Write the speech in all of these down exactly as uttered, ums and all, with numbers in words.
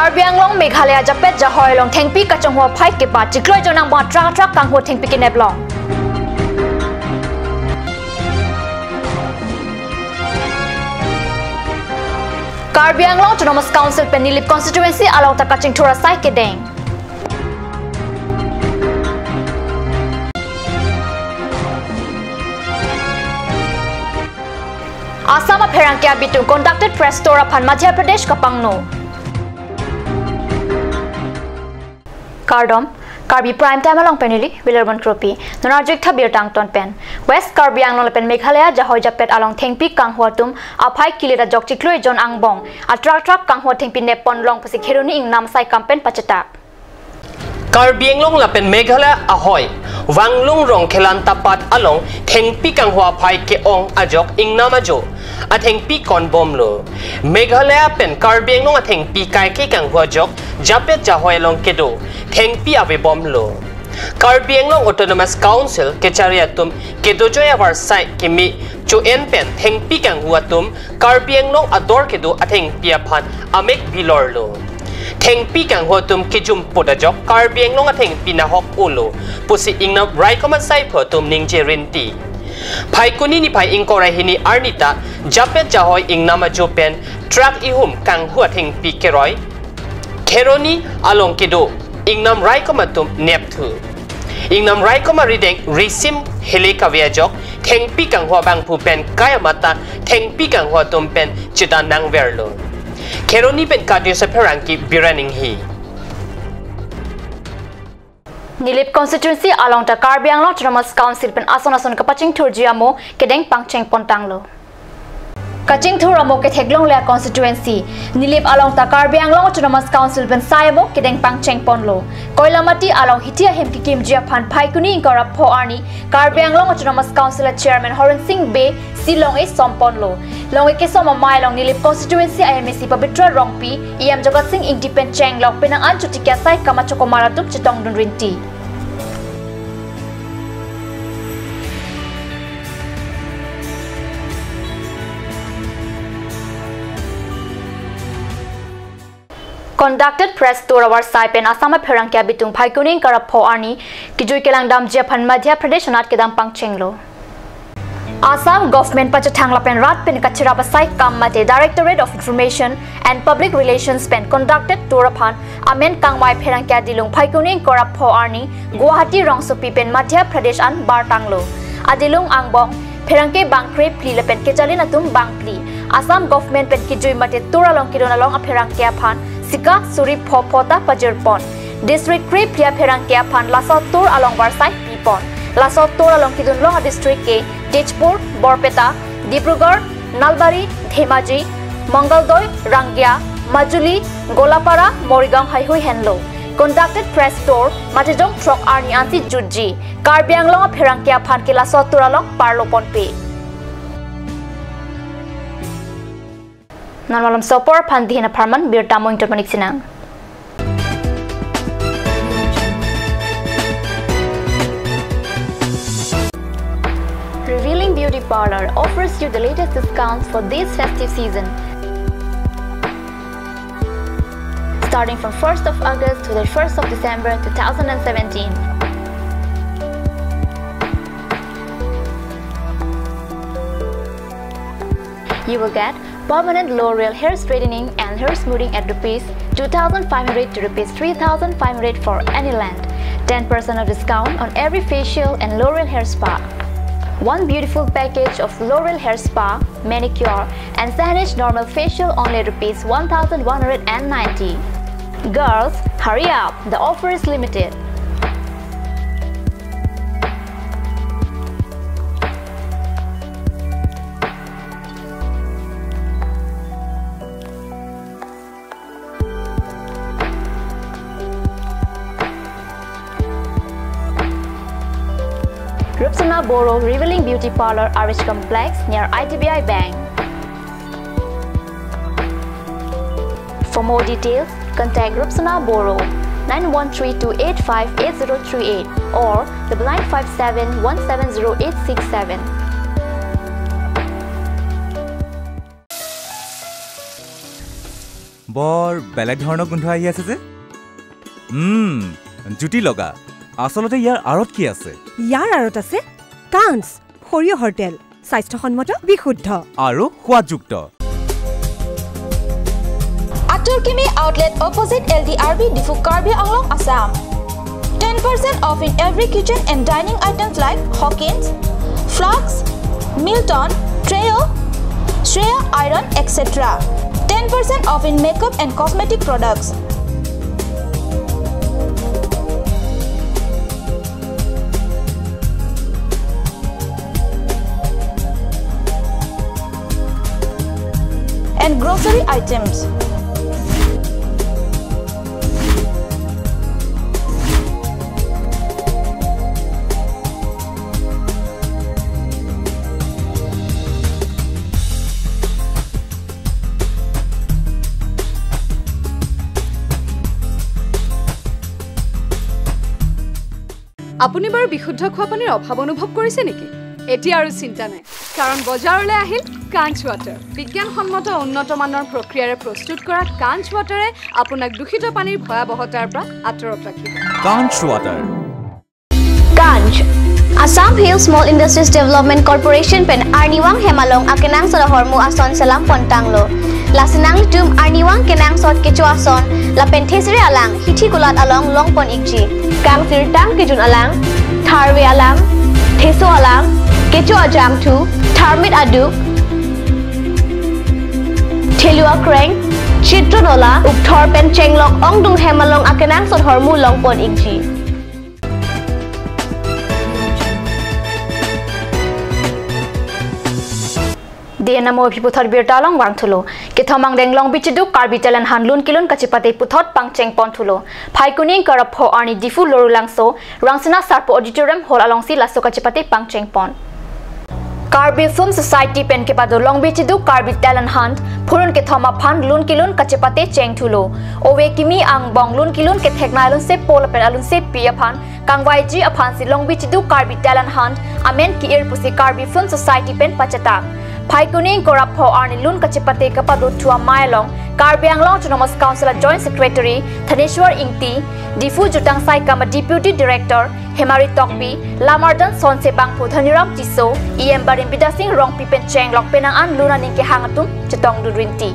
Karbi Anglong Meghalaya japet jahoi along thengpi kachonghu aphai kebat chiklo ejon angbong atrak atrak kanghu thengpi kenep long. Karbi Anglong Autonomous Council pen Nilip constituency along ta kachingthur asai kedeng. Assam apherangke abitung conducted press tour aphan Madhya Pradesh kapangno. Kardom, Karbi Prime Time along pen neli Wilarbon Kropi. Non arju-ik tha birta angton pen. West Karbi Anglong lapen Meghalaya jahoi japet along thengpi kanghu atum aphai kelet ajok chiklo ejon angbong atrak atrak kanghu thengpi neppon long pusi Kheroni ingnam asai kam pen pachethak. Karbi Anglong lapen Meghalaya ahoi Wanglung Rongkhelan tapat along thengpi kanghu aphai ke-ong ajok ingnam ajo athengpi konbomlo. Meghalaya pen Karbi Anglong athengpi kaike kanghu ajok japet jahoi along kedo thengpi avebomlo. Karbi Anglong Autonomous Council kechari atum kedojoi avarsai keme cho-en pen thengpi kanghu atum Karbi Anglong ador kedo athengpi aphan amek bilorlo. Thengpi kanghu atum kejum put ajok Karbi Anglong athengpi nahok olo pusi ingnam raikom asai pho atum ningje rinti. Phaikuni niphai ingkoi ra hini arni ta japet jahoi ingnam ajo pen truck ihum kanghu athengpi keroi Kheroni along kedo ingnam raikom atum nepthu. Ingnam raikom arideng risim hele kave ajok thengpi kanghu abangphu pen kai amata thengpi kanghu atum pen chedang nangverlo. Kheroni pen Kadis apherangke Biren Enghi. Nilip constituency along ta Karbi Anglong Autonomous Council pen ason ason kapachingthurji amo kedeng pangcheng pontanglo. Kachingthur amo ketheklongle a-constituency. Nilip along ta Karbi Anglong Autonomous Council pen sai amo kedeng pangcheng ponlo. Koilamati along hithi ahem kekimji aphan Phaikuni ingkoi ra pho arni Karbi Anglong Autonomous Council a-chairman Horen Sing Bey si long-e som ponlo. Long-e kesom amei along Nilip constituency a-M A C Pabitra Rongpi, E M Jagat Sing Engti pen chenglok penang an chotiki asai kam achokomar atum chetongdun rinti. Conducted press tour avarsai pen Assam apherangke abitung Phaikuni ingkoi ra pho arni kejui kelang damji aphan Madhya Pradesh anat kedam pangchenglo. Assam government pachethang lapen rat pen kacherap asai kam mate Directorate of Information and Public Relations pen conducted tour aphan amen kangmai pherangke adilung Phaikuni ingkoi ra pho arni Guwahati rongsopi pen Madhya Pradesh an bartanglo. Adilung angbong pherangke bang krephli lapen kechalin atum bang phli. Assam government pen kejui mate tour along kedun along apherangke aphan sika suri pho pho ta pajirpon. District krephli apherangke aphan laso tour along varsai pipon. Laso tour along kedun long a-district ke Tezpur, Borpeta, Dibrugarh, Nalbari, Dhemaji, Mangaldoy, Rangia, Majuli, Golapara, Morigaon haihui henlo. Conducted press tour mate jongthrok arni ansi jutji. Karbi Anglong apherangke aphan ke laso tour along parlo ponpe. Non malom sopor aphan dihin apharman birta mo ington manik sinang. Revealing Beauty Parlor offers you the latest discounts for this festive season. Starting from first of August to the first of December two thousand and seventeen. You will get permanent L'Oreal hair straightening and hair smoothing at rupees two thousand five hundred to rupees three thousand five hundred for any length. Ten percent of discount on every facial and L'Oreal hair spa. One beautiful package of L'Oreal hair spa, manicure, and Saneesh normal facial only rupees one thousand one hundred and ninety. Girls, hurry up! The offer is limited. Rupsona Boro Revealing Beauty Parlor, R H Complex, near I D B I Bank. For more details, contact Rupsona Boro, nine one three two eight five eight zero three eight or double nine five seven one seven zero eight six seven. বৰ বেলেগ ধৰণৰ গোন্ধ আহি আছে যে। উম, জুতি লগা। আচলতে ইয়াৰ আঁৰত কি আছে? ইয়াৰ আঁৰত আছে কাঞ্চ, সৰিয়হৰ তেল, স্বাস্থ্যসন্মত, বিশুদ্ধ আৰু সোৱাদযুক্ত। Atur Kimi Outlet, opposite L D R B, Diphu, Karbi Anglong, Assam. Ten percent off in every kitchen and dining items like Hawkins, Flux, Milton, Trio, Shreya Iron, et cetera. Ten percent off in makeup and cosmetic products. And grocery items. আপুনি বাৰু বিশুদ্ধ খোৱা পানীৰ অভাৱ অনুভৱ কৰিছে নেকি? এতিয়া আৰু চিন্তা নাই, কাৰণ বজাৰলৈ আহিল কাঞ্চ ৱাটাৰ। বিজ্ঞানসন্মত উন্নত মানৰ প্ৰক্ৰিয়াৰে প্ৰস্তুত কৰা কাঞ্চ ৱাটাৰে আপোনাক দূষিত পানীৰ ভয়াৱহতাৰ পৰা আঁতৰত ৰাখিব। কাঞ্চ water. Kanch, Assam Hill Small Industries Development Corporation pen arnivang hem along akenangsot ahormu ason selam pontanglo. Lasi nanglitum arnivang kenangsot kecho ason lapen thesere alang hithi kulat along longpon ikji. Kangsirtang kejun alang, tharve alang, theso alang, kecho ajangthu, tharmit aduk, thelu akreng, chitro nola, ukthor pen chenglok ongdung hem along akenangsot ahormu longpon ikji. D N M O aphi puthot birta along vangthulo. Kethom angdeng Longbi Chiduk Karbi Talent Hunt lun kelun kachepate puthot pangcheng ponthulo. Phaikuni ingkoi ra pho arni Diphu Lorulangso Rangsina Sarpo Auditorium Hall alongsi laso kachepate pangcheng pon. Karbi Film Society pen kepado Longbi Chiduk Karbi Talent Hunt phurun kethom aphan lun kelun kachepate chengthulo. Ove kimi angbong lun kelun kethek nai alunsepo lapen alunsepi aphan kangvaiji aphansi Longbi Chiduk Karbi Talent Hunt amen ki-ir pusi Karbi Film Society pen pachethang. Phaikuni ingkoi ra pho arni lun kachepate kapadothu amei along Karbi Anglong Autonomous Council a Joint Secretary Thaneswar Ingti, Diphu Jutang Saikam a Deputy Director Hemari Tokbi, Lamarjan Sonse Bangphu, Dhaniram Tisso, E M Barim Bidya Sing Rongpi pen chenglok penang an lun aning kehang atum chetongdun rinti.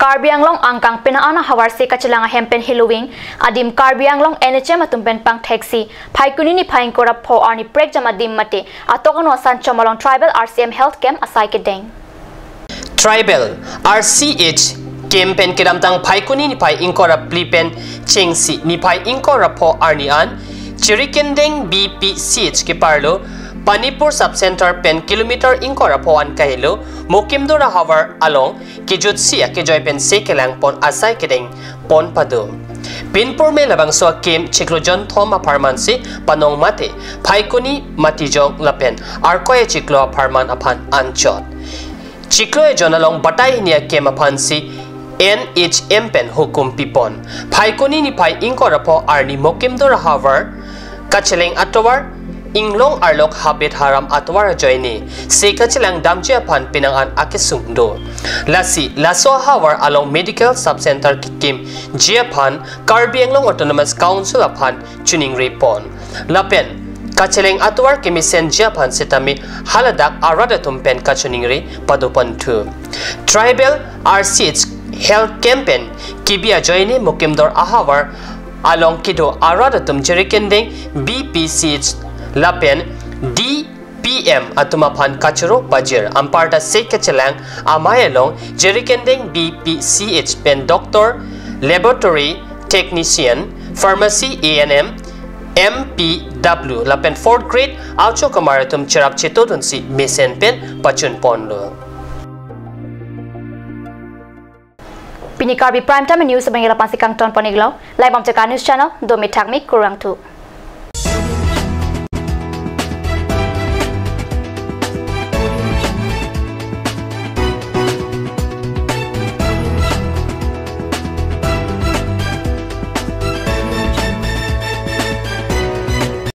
Karbi Anglong angkang penang an ahavar se kachelang ahem pen heloving adim Karbi Anglong N H M atum pen pangtheksi Phaikuni niphai ingkoi ra pho arni prekjam adim mate atok ano asan chom along Tribal R C M Health Camp asai kedeng. Tribal R C H Camp pen kedamtang Phaikuni niphai ingkoi ra phli pen chengsi niphai ingkoi ra pho arni an Jirikindeng B P C H keparlo Panipur Sub Center pen kilometer ingkoi ra pho an kahelo Mokimdor ahavar along kejutsi akejoi pen se kelang pon asai kedeng pon pado. Pinpur me labangso a-camp chiklo jonthom apharman si panong mate Phaikuni, Matijong lapen Arkoi achiklo apharman aphan anchot. Chiklo ejon along batai hini a-camp aphan si N H M pen hukum pipon. Phaikuni niphai ingkoi ra pho arni Mokimdor ahavar kacheleng atovar inglong arlok habet haram atovar ajoine se kachelang damji aphan penang an akesung do. Lasi laso ahavar along medical sub center kekimji aphan Karbi Anglong Autonomous Council aphan choningri pon. Lapen kacheleng atovar kemesenji aphan setame haladak arat atum pen kachoningri padoponthu. Tribal R C H Health Camp pen kebi ajoine Mokimdor ahavar along kedo arat atum Jirikindeng B P C H lapen D P M atum aphan kachoro pajir. Anparta se kachelang amei along Jirikindeng B P C H pen doctor, laboratory technician, pharmacy A N M, M P W lapen fourth grade achokamar atum cherap chetodunsi mesen pen pachun ponlo. Pini Karbi Prime Time News abang lapu-ansi kangton pon-iklo. Laibom Chakma News Channel, domi thakmi kurvangthu.